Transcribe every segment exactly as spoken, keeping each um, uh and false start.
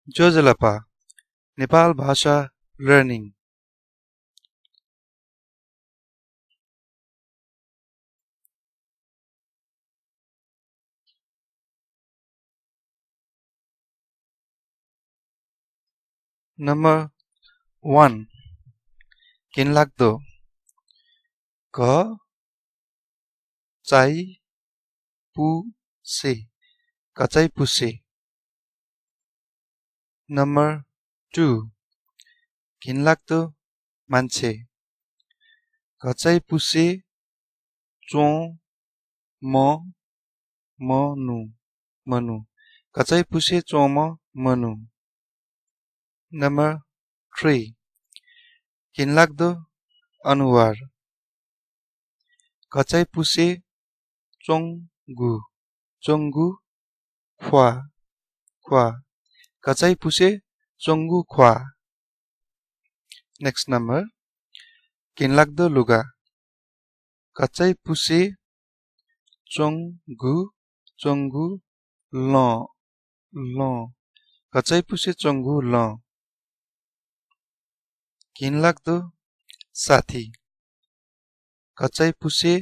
ज्वजलपा, नेपाल भाषा learning। Number one, घिनलाग्दो। घ, चाइ, पु, से। घचाइपुसे। Number two, घिनलाग्दो मान्छे। घचाइपुसे च्वंम्ह मनू, मनू। घचाइपुसे च्वंम्ह मनू। Number three, घिनलाग्दो अनुहार। घचाइपुसे च्वंगु, च्वंगु ख्वाः, ख्वाः। घचाइपुसे च्वंगु ख्वाः। Next number, घिनलाग्दो लुगा। घचाइपुसे च्वंगु, च्वंगु लं, लं। घचाइपुसे च्वंगु लं। घिनलाग्दो साथी। घचाइपुसे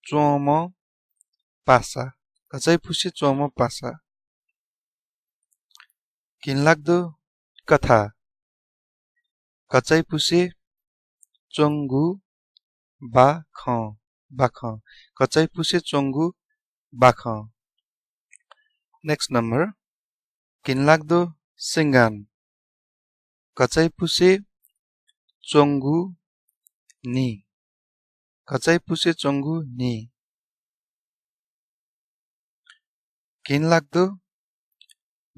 च्वंम्ह पासा। घचाइपुसे च्वंम्ह पासा। घिनलाग्दो कथा। घचाइपुसे च्वंगु बाखं, बाखं। घचाइपुसे च्वंगु बाखं। Next number, घिनलाग्दो सिंगान। घचाइपुसे च्वंगु न्हि। घचाइपुसे च्वंगु न्हि। घिनलाग्दो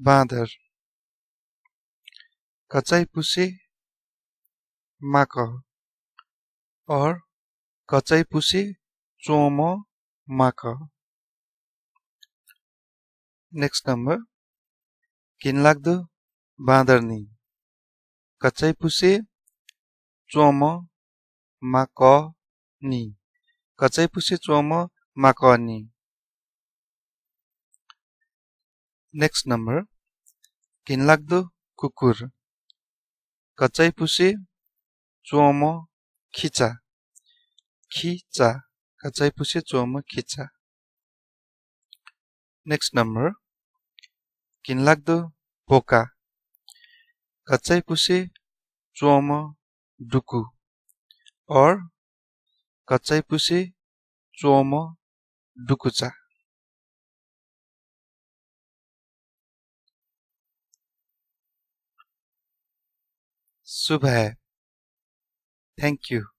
बाँदर। घचाइपुसे माकः। Or घचाइपुसे च्वंम्ह माकः। Next number, घिनलाग्दो बाँदरनी। घचाइपुसे च्वंम्ह माकःनी। घचाइपुसे च्वंम्ह माकःनी। Next number, घिनलाग्दो कुकुर। घचाइपुसे च्वंम्ह खिचा। खिचा। घचाइपुसे च्वंम्ह खिचा। Next number, घिनलाग्दो बोका। घचाइपुसे च्वंम्ह डुकु। Or घचाइपुसे च्वंम्ह डुकुचा। सुभाय्। Thank you।